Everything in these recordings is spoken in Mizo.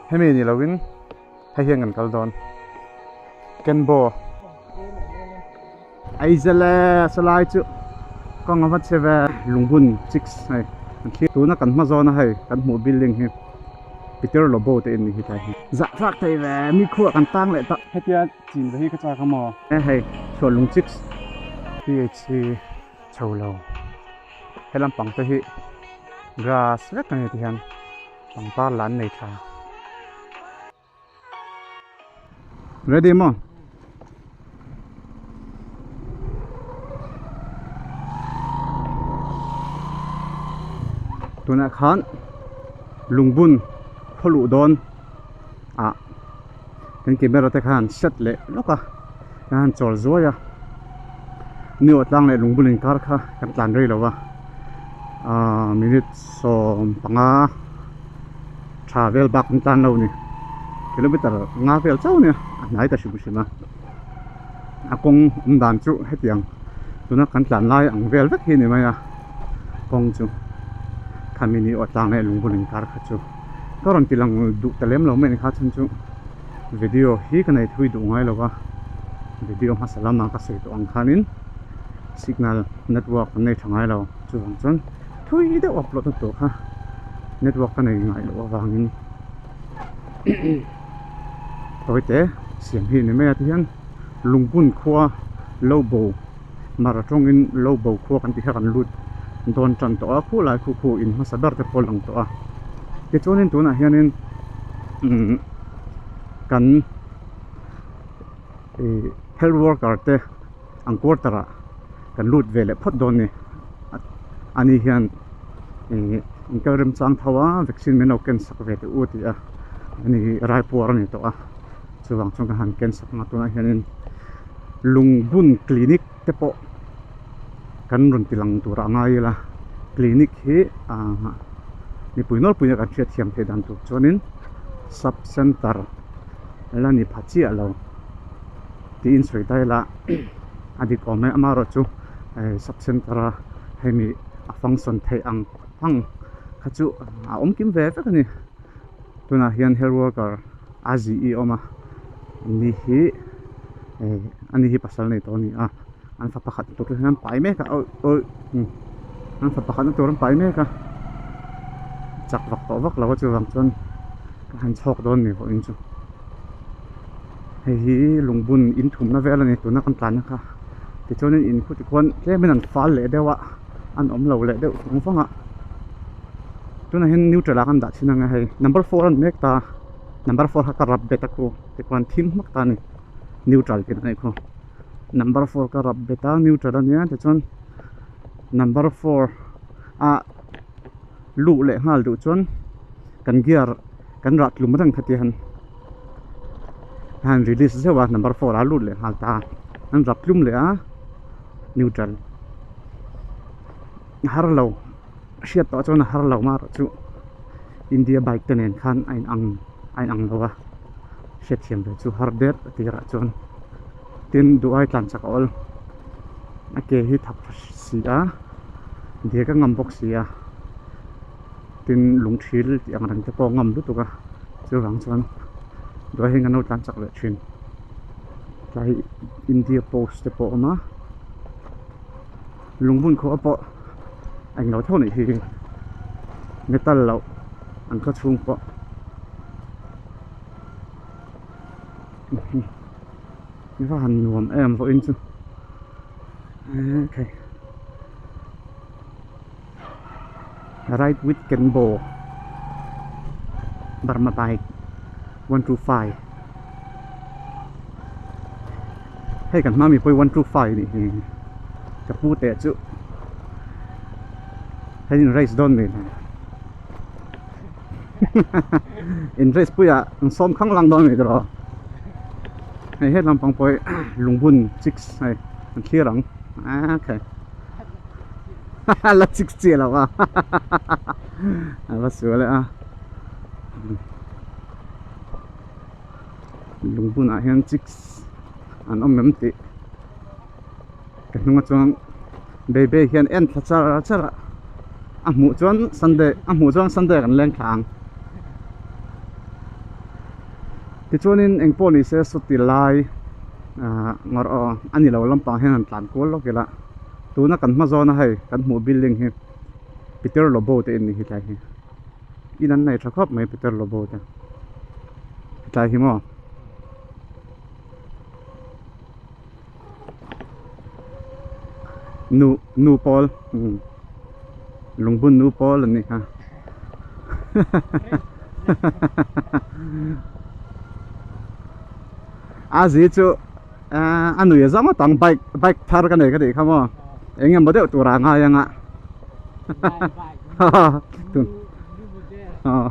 Hemi ni lovin hei hian kan kal dawn. Kenbo. Aizale salai chu kawng a va chhe ve. Lungbun chicks hei an thlir tuna kan hma zawna hei kan hmuh building hi Peter Lobo te in ni hi tlai hi. Zahthlak thei ve mi khuah kan tang leh ta. Hetia chin ve hi ka chak a maw? E hei chhuahlung chicks PHC chho lo he lampang te hi grass vek a ni ti hian pangpar lah an nei tha. Ready maw? Tunah khan lungbun khaw luh dawn ah kan camera te khan set leh lawk a kan han chawl zuai a ni aw tlang leh lungbun inkar kha kan tlan rei lo a ahh minute 15 tha vel bak an tlan lo a ni kilometer nga vel chauh a nia a hnai ta hrim hrim a a kawng awm dan chu hetiang tuna kan tlan lai ang vel vek hi a ni mai a kawng chu khami ni aw tlang leh lungbun inkar kha chu ka rawn ti lang duh ta lem lo mai a ni kha chhan chu video hi ka nei thui duh ngai lo va video hmasa lama ka sawi tawh ang khanin signal network an nei tha ngai lo chuvang chuan. Thui deuh upload na tur kha network ka nei ngai loh avangin tawite siam hi a ni mai a tihian lungbun khua lobo mar atangin lobo khua kan tih kha kan lut dawn tan tawh a khulai khu khu in hmasa ber te pawh a lang tawh a tichuanin tunah hianin umm kan ih health worker te an quarter ah kan lut ve leh phawt dawn a ni ani hian ih in kal remchang tho a vaccine min lo ken sak ve teh u a ti a ani hi raipuar a ni tawh a chuvang chuan ka han ken sak ang a tunah hianin lungbun clinic te pawh kan rawn ti lang tur a ngai ila clinic hi ah mipui nawlpui a kan hriatthiam theih dan tur chuanin sub center la ni pha chiah lo. Tiin sawi ta ila a dik awm e amaherawhchu sub center a hemi a function theih ang ang kha chu a awm kim ve vek a ni tunah hian health worker a zi i awm a ani hi ani hi pasal nei tawh a ni a an fa pakhat tur hian an pai mek a an fa pakhat na tur an pai mek a chak vak tawh vak lo a chuvang chuan ka han chhawk dawn ni vawiin chu. Hei hi lungbun in thumna vel a ni tuna kan tlanna kha tichuanin in khu tikhuan tlemin an fal leh deuh a an awm lo leh deuh vang vang a tunah hian neutral ah kan dah thin ang a hei number four a ni mek ta number four kha ka rap bet a khu tikhuan thim hmak ta a ni neutral tih a nih khu number four ka rap bet a neutral a nia tichuan number four ah luh leh nghal duh chuan kan gear kan rah tlum reng kha ti han han release zeuh a number four a lut leh nghal ta an rap tlum leh a neutral a har lo hriat tawh chuan a har lo marawh chu India bike te nen khan a in ang a in ang lo a hriatthiam ve chu har det a tirah chuan tin duh ai tlan chak a awl a ke hi thap si a diak a ngam bawk si a. Tin lungthil tih ang reng te pawh a ngam lutuk a chuvang chuan duai hian kan lo tlan chak leh thin tlai India post te pawh a awm a lungbun khawh pawh a englo tho anih hi metal loh an khaw chhung pawh i va han nuam em vawiin chu ekhei. Ride with Kenbo Burma bike 125 hei kan hma mi pawh hi 125 nih hi ka pu teh chu hei in race dawn ni in race puiah an sawm khang lang dawn ni tawh hei he lampang pawh hi lungbun chicks hei an thlir ang okay. La chik chiah lo a a va sual e a lungbun ah hian chicks an awm em tih ka hnung ah chuan baby hian en thla char char a a hmuh chuan sunday a hmuh chuan sunday kan leng thla ang. Tichuanin eng pawh ni se sawti lai ah ngawrh aw a ni lo lampang hian han tlan kual lawk ila tuna kan hma zawna hei kan hmuh building hi Peter Lobo te in ni hetlai hi in an nei tha khawp mai Peter Lobo te hetlai hi maw. Nu nu pawl umm lungbun nu pawl an nih kha a zi chu ahh a nui zam a tang bike bike thar ka nei ka tih kha maw eng emaw deuh tur ah a ngai ang a aw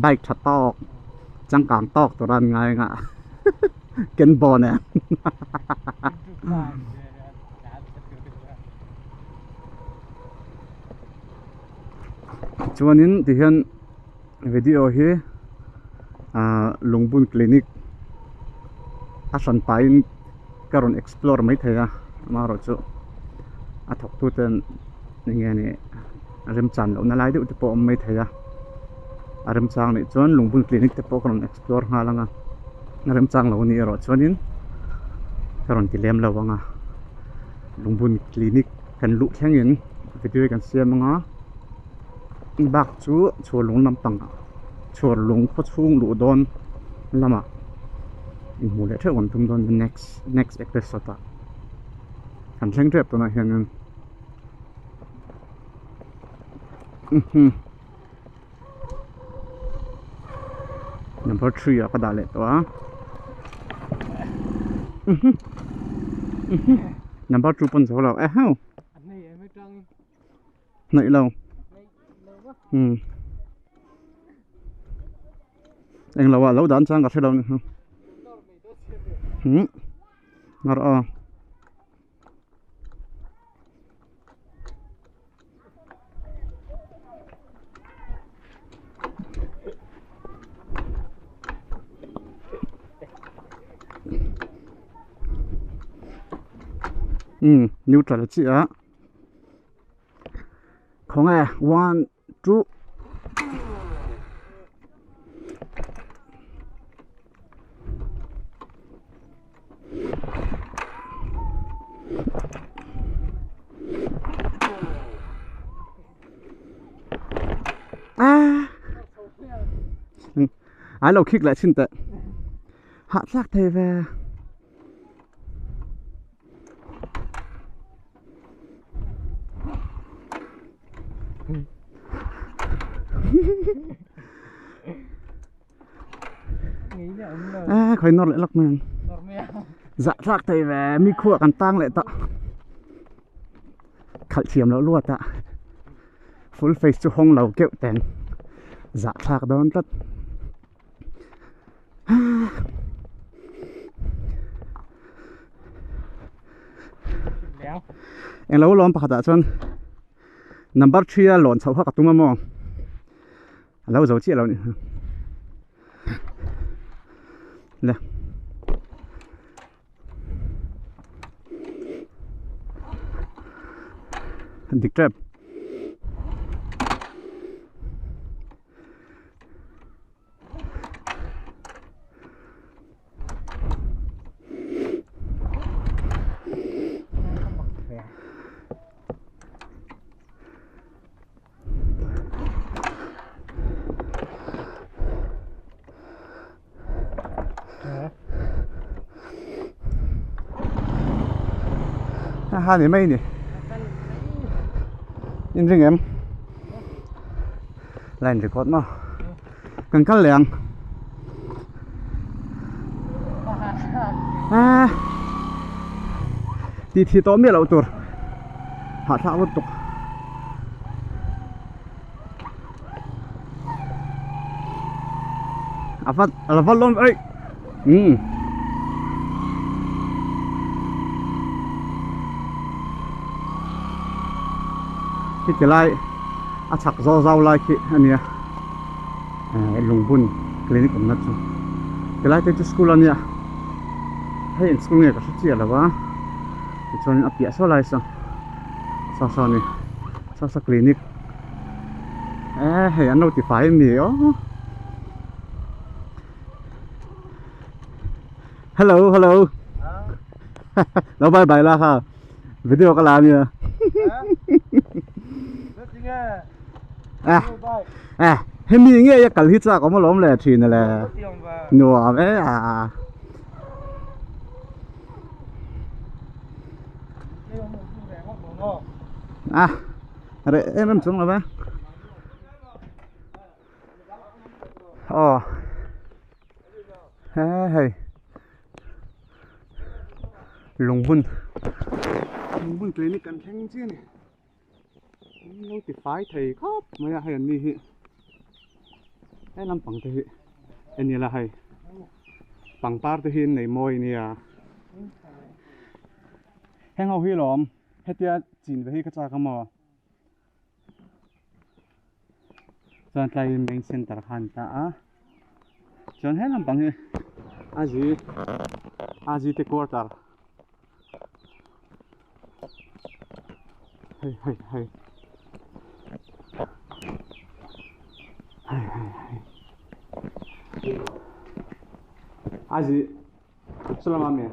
bike tha tawk changkang tawk tur a an ngai ang a. Ken bawn e. Chuanin tihian video hi ah Lungbun clinic a hran pahin ka rawn explore maithei a amaherawhchu a thawktu ten enge ni remchan lohna lai deuh te pawh a awm maithei a a remchang nih chuan Lungbun clinic te pawh ka rawn explore nghal ang a remchang lo anih erawh chuanin ka rawn ti lem lo ang a Lungbun clinic kan luh thlengin video hi kan siam ang a bak chu chhuar lung lampang chhuar lung khaw chhung luh dawn lamah inhmuh leh theuh kan tum dawn next next episode ah kan thleng tep tunah hianin Number 3 ah ka dah leh tawh a Number 2 pawn zo lo eh hau Hnaih lo umm Englo ah lo dan chang ka hre lo ni umm Ngar aw. Umm neutral chiah a khawnge one two Ai lo khik leh chhin teh hahthlak thei ve. A khawi nawr leh lawk mai ang zah thlak thei ve mi khuah kan tang leh tawh khalh thiam loh luat a full face chu hawng lo keuh teng zah thlak dawn tlat. Englo lawm pakhat ah chuan number 3 a lawn chhoh kha ka tum a maw a lo zo chiah lo ni le dik tep Ha ni mai ni in ring em line record maw kan kal leh ang ah tih thih tawh miah loh tur hahthlak lutuk a va a la va lawn aih umm khiti lai a chhak zaw zau lai khi a nia eh lungbun clinic awmna chu tilai te chu school a nia hei eng school nge ka hre chiah lo a tichuan a piah saw lai saw saw saw a ni saw saw clinic eh hei an lo ti fai a ni aw. Hello hello Lo bye bye la kha video ka la ania Eh hemi nge ya kal hi chak awm alawm le thin ale nuam e a a reh em em chung lo ve aw he hei lungbun lungbun clinic kan thleng chiah a ni an lo ti fai thei khawp mai a hei an ni hi he lampang te hi en ila hei pangpar te hi an nei mawi ania heng ho hi lawm hetia chin ve hi ka chak a maw. Chuan tlaiin main center kha an ta a chuan he lampang hi a zi a zi te quarter hei hei hei hei hei hei a zi saw lama mi.